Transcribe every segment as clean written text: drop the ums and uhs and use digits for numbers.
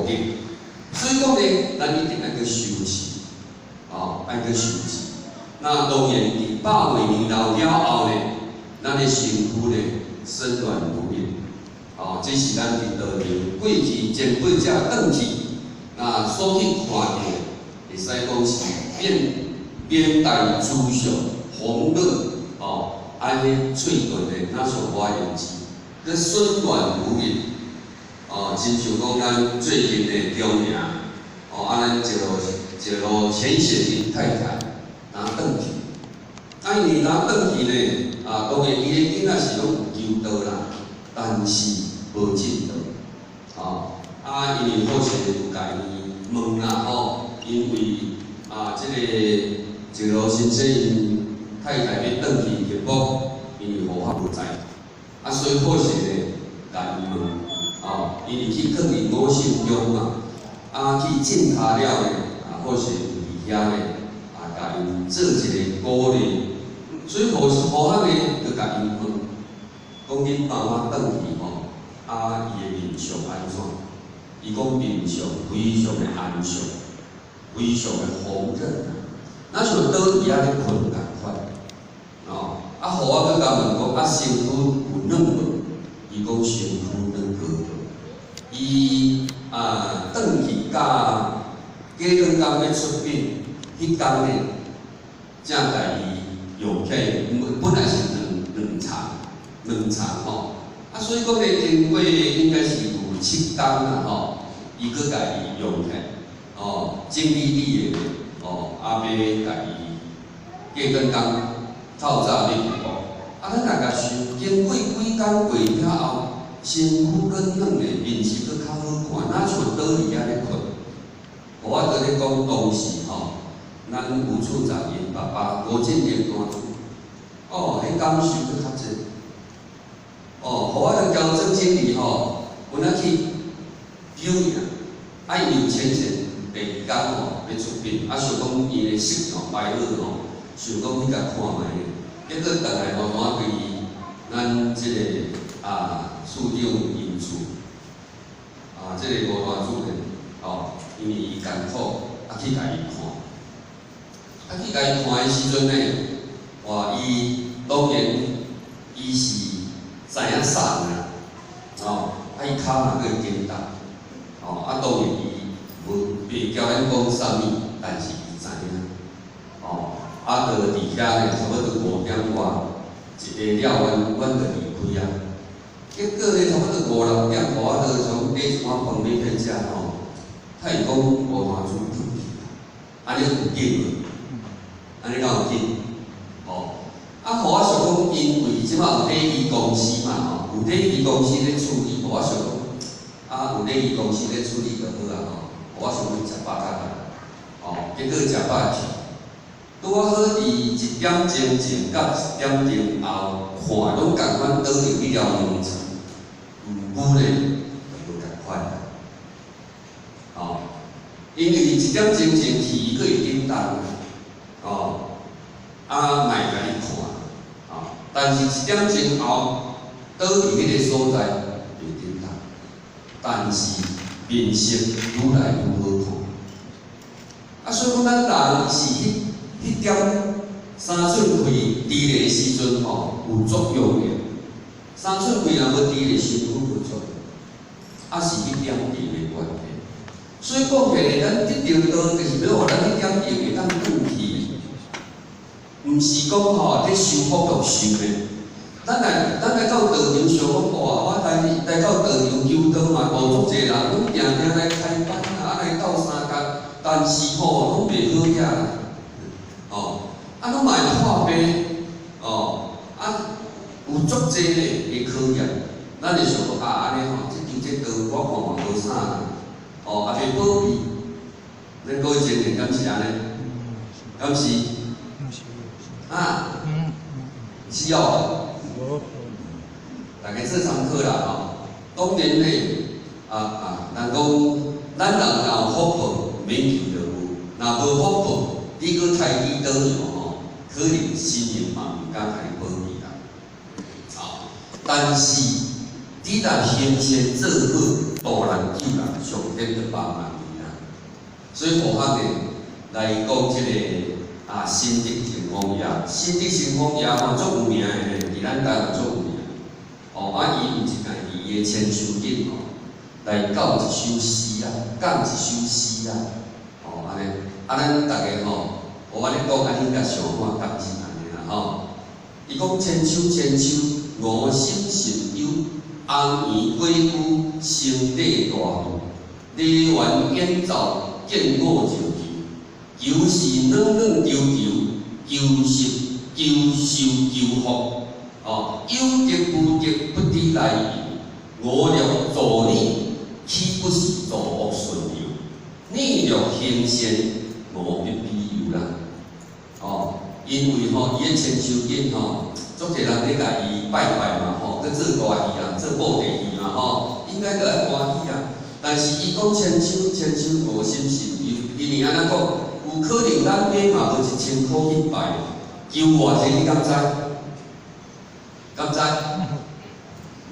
德。所以講呢，咱一定愛去修持，哦，愛去修持。那當然，佇100幾年老了後呢，咱的身軀呢，身軟如玉，哦，這是咱佇道場過去前輩者轉去，那所去看著，會使講是面面帶慈祥紅潤，哦，按呢喙唇呢，若像我用字，閣身軟如玉，哦，親像講咱最近的中營，哦，啊，咱一路一路錢雪玲太太若轉去，啊，因為若轉去呢，啊，當然伊的囡仔是攏有求道啦，但是無進道，哦，啊，因為好勢有共伊問啦吼，因為啊，這個一路先生𪜶太太欲轉去結果，因為戶口無在，啊，所以好勢呢，共伊問，哦，因為去囥佇五聖宮嘛，啊，去診跤了呢，啊，好勢有佇遐呢，啊，共𪜶做一個鼓勵，所以和和尚呢，就共𪜶問，講恁媽媽轉去吼，啊，伊的面相按怎？伊講面相非常的安詳，非常的紅潤，若像倒佇遐咧睏仝款，哦，啊，予我閣共問講，啊，身軀有軟無？伊講身軀軟膏膏。伊啊，轉去甲過兩工欲出殯，彼工呢，才共伊用起來，本來是兩兩層，兩層吼，啊，所以講呢，經過應該是有7工啦吼，伊閣共伊用起來，哦，整理理的，哦，啊，欲共伊過兩工透早欲去報，啊，咱若共想，經過幾工過了後，身軀閣軟的，面色閣較好看，若像倒佇遐咧睏。我佇咧講當時吼，咱吳處長𪜶爸爸郭正明大主，哦，彼感受閣較濟。哦，予我著交總經理吼，阮仔去表揚，啊，因為前前第二工吼欲出殯，啊，想講伊的色吼擺好吼，想講去共看覓，結果轉來吼，我對咱這個啊處長𪜶厝，啊，這個吳大主任，吼，因為伊艱苦，啊去共伊看，啊去共伊看的時陣呢，哇，伊當然伊是知影送啦，哦，啊伊跤嘛閣會緊動，哦，啊當然伊無袂交咱講啥物，但是伊知影，哦，啊，就佇遐呢，差不多5點外，一下了，阮就離開啊。結果呢，差不多五六點，我就想買一碗飯欲去食吼，他伊講吳大主轉去，按呢有緊無？按呢敢有緊？哦，啊，予我想講，因為這擺有禮儀公司嘛吼，有禮儀公司咧處理，予我想講，啊，有禮儀公司咧處理就好啊吼，我想欲食飽較好，哦，結果食飽去，拄仔好佇1點鐘前佮1點鐘後看攏仝款倒佇彼條門層，毋過呢就無仝款，哦，因為1點鐘前去，伊閣會叮當，哦，啊，嘛會共你看，哦，但是1點鐘後倒佇彼個所在袂叮當，但是面色愈來愈好看。啊，所以講咱人是彼彼點三寸氣佇咧時陣吼有作用的，三寸氣若無佇咧，身軀無作用，啊是彼點電的關係。所以講起來，咱得著道就是欲予咱彼點電會當轉去，毋是講吼咧修福樂修的。咱來到道場想講，哇！我來來到道場求道嘛，無足濟人，攏定定來開班啊，來鬥相共，但是吼攏袂好額，哦，啊，攏嘛會破病，哦，啊，有足濟的考驗，咱會想講啊，按呢吼，這求這道我看嘛無啥啦，哦，也袂保庇。咱各位青年敢是按呢？敢是？啊？是哦。大家做參考啦吼。當然呢，啊啊，人講咱人若有福報，免求就有；若無福報，你閣刣去倒樣吼，可能神明嘛毋敢共你保庇啦。啊，但是你若行善做好，渡人救人，上天就幫忙伊啦。所以佛學呢來講這個啊，新竹城隍爺，新竹城隍爺吼足有名的呢，佇咱台灣足有名。哦，啊，伊有一擺佇伊的千手頂吼，來教一首詩啊，講一首詩啊，哦，按呢，啊，咱逐家吼，我按呢講，按呢共想看，敢是按呢啦吼。伊講千秋千秋，吾心甚憂，紅顏鬼龜，生地大富，梨園演奏，見我就求，求是軟軟求求，求實求受求福，哦，有德無德不知來由，吾若助你，豈不是造惡順流？你若行善，吾必庇佑啦。哦，因為吼，伊的千手錦吼，足濟人咧共伊拜拜嘛吼，閣做大戲啊，做布袋戲嘛吼，應該著愛歡喜啊。但是伊講千手千手，吾心甚憂，伊爾按呢講，有可能咱買嘛無1000箍去拜，求偌濟你敢知？敢知？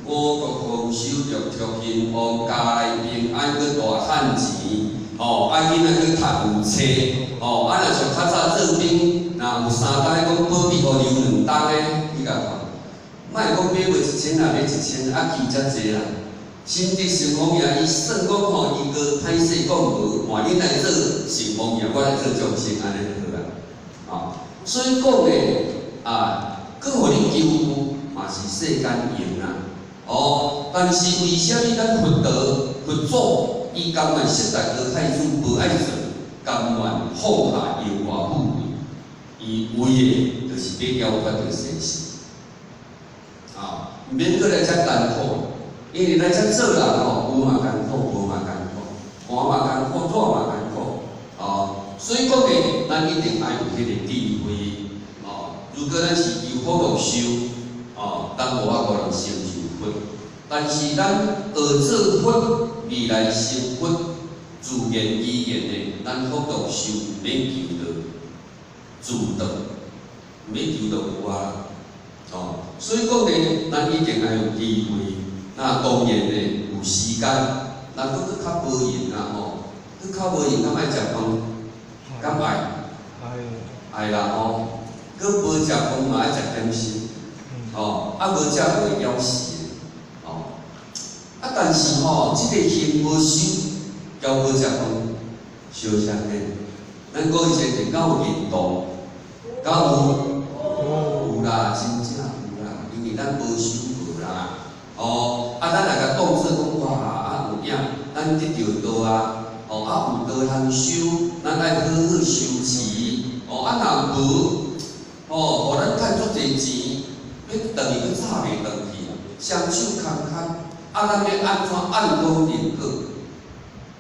五穀豐收，六畜興旺，家內平安，閣大趁錢，吼，啊囡仔閣讀有冊，吼，啊若像較早做兵，若有3冬講保庇予留2冬的，你共看，莫講買無一千啊，買一千，啊求遮濟啦。新竹城隍爺伊算講吼，伊閣歹勢講無，換恁來做城隍爺，我來做眾生，按呢就好啦。啊，所以講咧，啊，閣予你求有，嘛是世間用啦。哦，但是為啥物咱佛陀、佛祖伊甘願世代高太子無愛做，甘願放下榮華富貴，伊為的就是欲了脫著生死。啊，毋免閣來遮艱苦，因為來遮做人吼，有嘛艱苦，無嘛艱苦，寒嘛艱苦，熱嘛艱苦，哦，所以講呢，咱一定愛有彼個智慧，哦，如果咱是求福祿壽，哦，咱無法度能成就佛。但是咱學做佛，未來成佛，自然而然的，咱福祿壽毋免求著自得，毋免求著有啊，哦，所以講呢，咱一定愛有智慧。那當然呢，有時間，咱閣閣較無閒啦吼，閣較無閒，敢愛食飯？敢愛？愛啦吼，閣無食飯嘛愛食點心，吼，啊無食會枵死的，吼。啊，但是吼，這個行無修，交無食飯，相相的。咱講以前敢有運動？敢有？有啦，真正有啦，因為咱無修無啦。哦，啊，咱若共當做講哇，啊有影，咱得著道啊，哦，啊有道通修，咱愛好好修持，哦，啊若無，哦，予咱趁足濟錢，欲轉去閣早袂轉去，雙手空空，啊，咱欲按怎按功認果？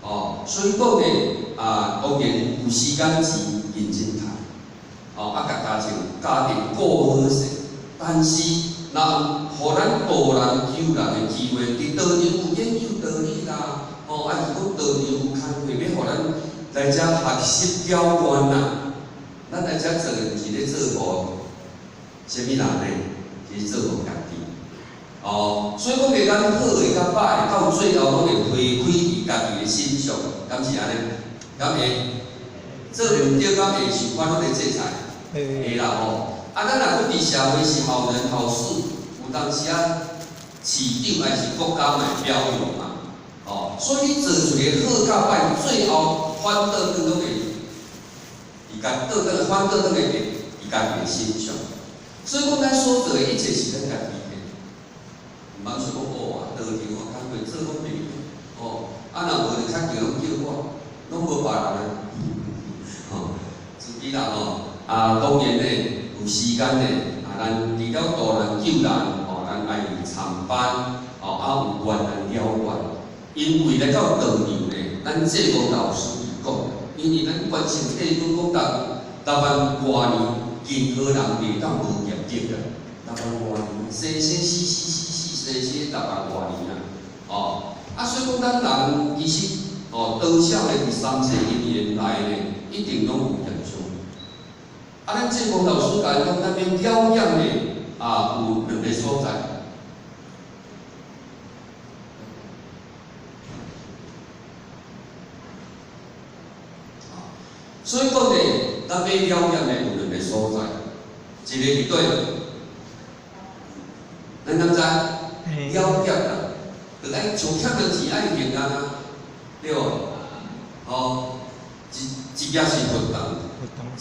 哦，所以講呢，啊，當然有時間錢認真趁，哦，啊，共家庭家庭顧好勢，但是若有予咱渡人救人的機會，佇道場有研究道理啦，哦，抑是講道場有工課欲予咱來遮學習了願啦，咱來遮做的毋是咧做予啥物人呢？是做予家己。哦，所以講咧，咱好的佮歹的，到最後攏會回歸佇家己的身上，敢是按呢？敢會？做毋對，敢會受法律的制裁？會啦吼。啊，咱若閣佇社會是好人好事，有當時啊，市長還是國家嘛會表揚嘛，哦，所以你做出個好佮歹，最後反倒轉攏會佇家倒轉反倒轉會佇家己的身上。所以講，咱所做的一切是咱家己的，毋通想講哦啊，道場我工課做攏袂哦，啊若無就較強攏叫我，攏無別人啊，吼，自己啦吼，啊當然咧。有時間咧，啊，咱除了渡人救人，吼，咱愛有參班，吼，啊有願來了願。因為來到道場咧，咱濟公老師伊講，因為咱關心帝君講6萬外年，任何人袂當無業德啊，6萬外年，生生死死死死生死6萬外年啊，哦，啊，所以講咱人其實，哦，多少咧佇三世因緣內咧，一定攏有業障。啊，咱濟公老師共講，咱欲了業咧，啊，有兩个所在。所以講呢，咱欲了業的有兩个所在，一个佇佗，咱敢知？了業啦，就愛像欠著錢愛還啊，對無？哦，一一個是佛堂，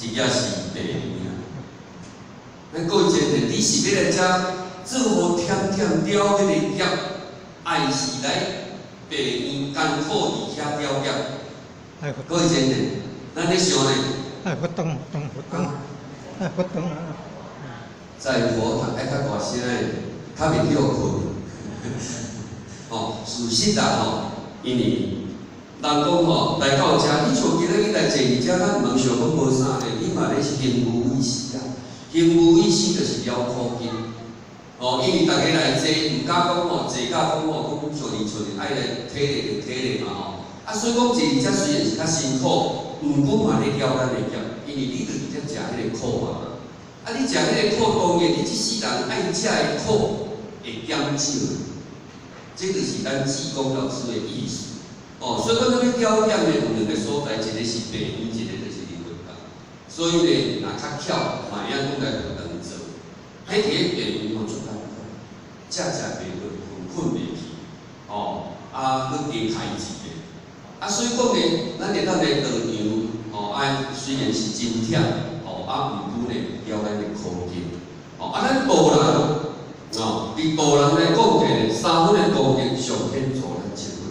一個是病院。咱各位前提，你是欲來遮做予忝忝了彼个業，還是來病院艱苦佇遐了業？各位前提，咱咧想呢？愛佛堂，佛堂，佛堂，愛佛堂啊！在佛堂愛較大聲的，較袂歇睏。吼，事實啦吼，因為人講吼，來到遮，你像今仔日來坐佇遮，咱毋通想講無啥咧，你嘛咧是行無畏施啊。行無畏施就是了苦經。哦，因為逐家來坐，毋敢講吼，坐甲講吼，講像你像你愛來體力就體力嘛吼。啊，所以講坐佇遮雖然是較辛苦，毋過嘛咧了咱的業，因為你就佇遮食彼个苦啊。啊，你食彼个苦，當然你這世人愛食的苦會減少。這就是咱志工老師的意思。哦，所以講咱欲了業的有兩个所在，一个是病院，一个就是佇佛堂。所以呢，若較巧，嘛會曉講來佛堂做。彼佇咧病院吼足艱苦，食食袂落，睏睏袂去，哦，啊，閣加開一個。啊，所以講呢，咱會當來道場，哦，啊，雖然是真忝，哦，啊，毋過呢，了咱的苦經。哦，啊，咱道人，哦，佇道人來講起來，三分的功德上顯著咱七分。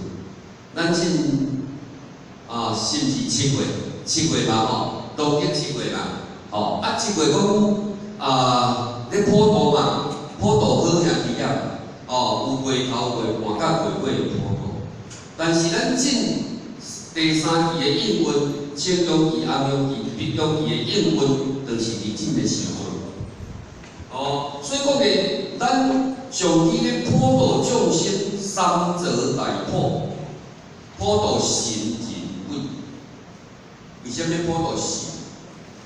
咱進啊，是毋是七月？七月嘛吼，農曆七月嘛，吼，啊，七月講啊，咧普渡嘛，普渡好兄弟仔，哦，有月頭月半甲月尾普渡。但是咱進第三期的應運，青陽期、紅陽期、白陽期的應運，就是佇這个時陣。哦，所以講呢，咱上帝咧普度眾生，三澤大普，普度神人鬼。為啥物普度神？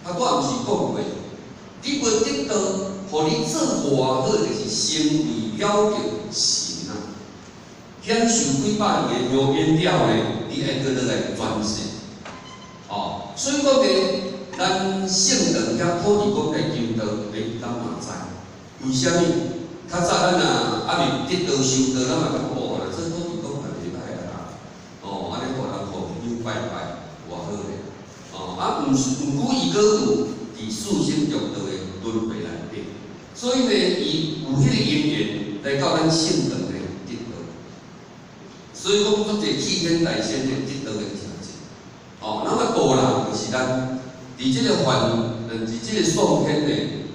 啊，我毋是講過，你無得道，予你做偌好，就是成為了著神啊。享受幾百年的香煙了呢，你愛閣落來轉世。哦，所以講呢，咱聖堂遐土地公來求道，欸，咱嘛知。為啥物？較早咱若猶未得道修道，咱嘛感覺哦，來做土地公也袂歹啊啦。哦，按呢予人護佑拜拜，偌好咧。哦，啊，毋是，毋過伊閣有佇四生六道的輪迴內底，所以呢，伊有彼個因緣來到咱聖堂來得道。所以講，足濟齊天大仙的得道的誠濟。哦，那麼道人就是咱佇這个凡，佇這个宋天的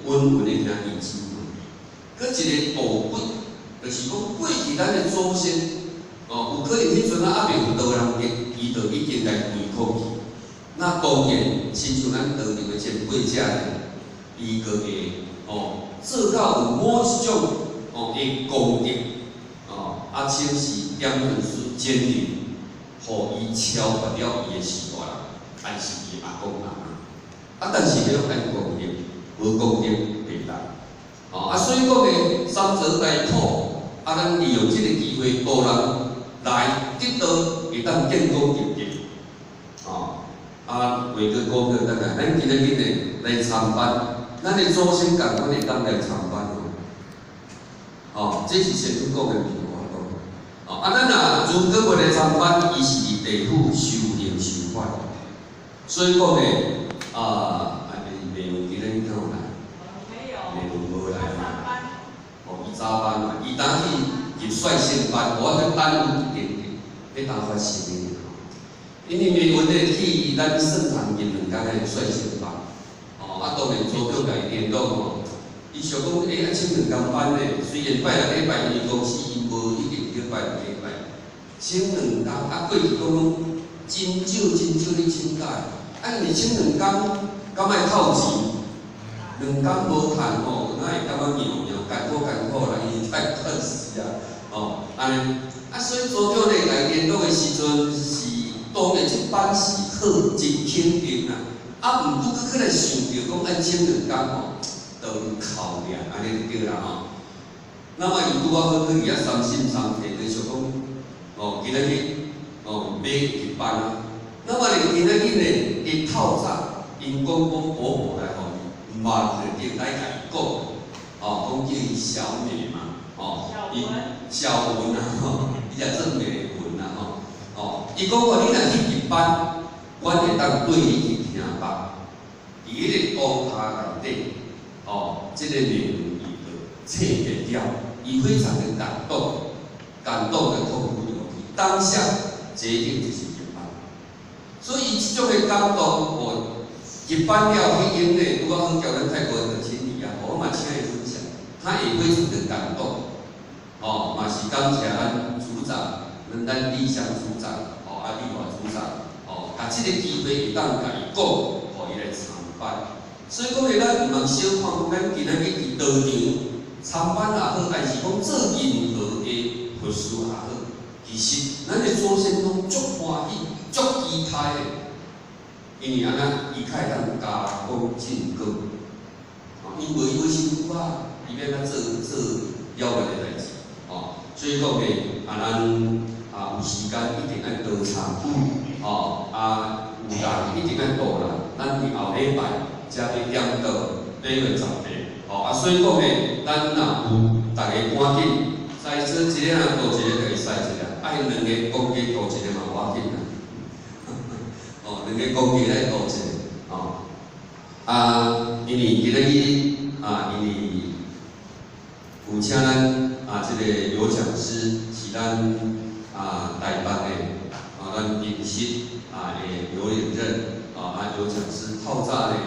溫文的兄弟姊妹，閣一个道骨，就是講過去咱的祖先，哦，有可能彼陣啊猶未有道人的，伊就已經來歸空去。那當然，親像咱道場的前輩者，伊閣會哦做到有某一種哦的功德，哦，啊，請示點傳師堅定，予伊超越了伊的時代，還是伊阿公阿嬤。啊，但是彼種愛功德，無功德袂當。哦，啊，所以講呢，三澤大普，啊，咱利用這个機會，道人來得道，會當建功立業。哦，啊，話閣講倒轉來，咱今仔日呢來參班，咱的祖先仝款會當來參班哦，這是先講的，毋是我講。哦，啊，咱若如果無來參班，伊是佇地府修行修法，所以講呢，啊，未有今日敢有來？沒有。未有無來嘛？哦，伊早班嘛，伊當去入率先班，我閣耽誤一點點，彼當發生的。因為美文咧去咱聖堂入兩工的率先班，哦，啊，當然組長共伊聯絡吼，伊想講，欸，啊，請兩工班咧，雖然拜六禮拜因為公司伊無一定叫拜六禮拜，請兩工，啊，過去講攏真少真少咧請假，啊，因為請兩工，敢愛透錢？兩工無趁吼，哪會感覺娘娘艱苦艱苦啦？伊太困死啊，哦，按呢，啊，所以組長咧來聯絡的時陣是。當然，這班是好，真肯定啦。啊，毋過閣閣來想著講愛請兩工吼，就有考量，按呢就對啦吼。那麼伊拄仔好去遐三心三體，就想講，哦，今仔日哦欲入班啊。那麼咧今仔日呢，伊透早 𪜶講講婆婆來予伊，毋捌就叫來共伊講，哦，講叫伊小美嘛，哦，伊小文啊，吼，伊也做美文啊，吼，哦，伊講講你若去入班，阮會當對你去聽捌，佇彼個烏跤內底，哦，這個美文伊就冊結了，伊非常的感動，感動的痛哭流涕，當下決定就是入班，所以這種的感動，哦，入班了彼間呢，拄仔好交咱泰國的親戚啊，我嘛請伊分享，他也非常的感動，哦，嘛是感謝咱組長，咱理想組長，哦，啊麗華組長，哦，共這個機會會當共伊講，予伊來參班。所以講咧，咱毋通小看講咱今仔日佇道場參班也好，還是講做任何的佛事也好，其實咱的祖先攏足歡喜、足期待的，因為按呢，伊較會當加工進果，哦，因無伊無辛苦啊，伊欲按怎做做了外的代誌，哦，所以講咧，啊，咱啊有時間一定愛多參與，哦，啊有人一定愛度人，咱佇後禮拜才欲點到8月18，哦，啊，所以講咧，咱若有逐家趕緊，賽車一個人渡一個就會使一個，愛兩個公雞渡一個嘛無要緊啦，哦，兩個公雞來渡一個，哦，啊，因為今仔日啊，因為有請咱啊，這個有講師是咱啊台北的啊，咱平實啊的劉連任啊，啊有講師透早咧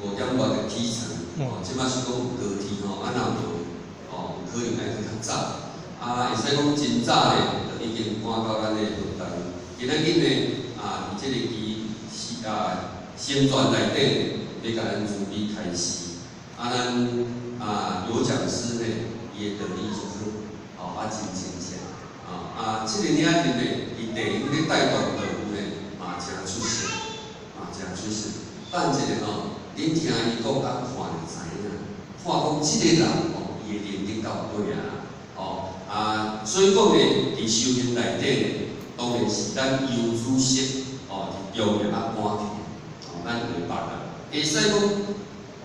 5點外就起床，哦，這擺是講有高鐵吼，啊若無哦，有可能愛閣較早，啊會使講真早咧，就已經趕到咱的佛堂。今仔日呢啊，佇這個期是啊僧團內底，欲共咱慈悲開示，啊咱啊有講師呢，伊的道理足好，哦啊真親切，啊啊這個領袖呢，伊地方咧帶動道務呢，嘛誠出色，嘛誠出色。等一下吼，恁聽伊講甲看就知影，看講這個人吼，伊的能力到佗啊，哦啊，所以講呢，佇修行內底呢，當然是咱有知識，哦，是重要啊，趕去，哦，咱會捌啦。會使講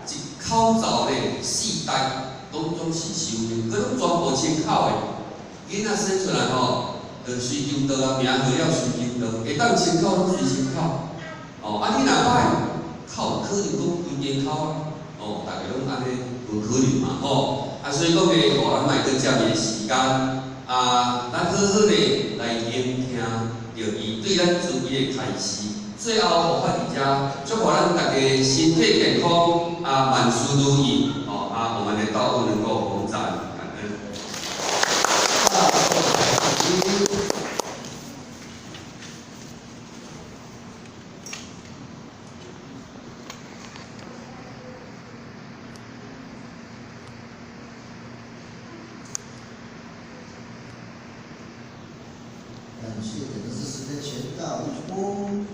一口罩咧，四代攏總是修行，閣攏全部清口的。囡仔生出來吼，就隨求道啊，名號了隨求道，會當清口攏隨清口。哦，啊你若歹，口可能講規家口啊，哦，逐家攏按呢，無可能嘛，吼。啊，所以講咧，予咱莫閣佔伊的時間，啊，咱好好咧來聆聽著伊對咱慈悲的開示。最後，護法佇遮，祝福咱大家身體健康，啊，萬事如意，哦，啊，我們的道務能夠宏展，感恩。感謝這個是時間全道一出。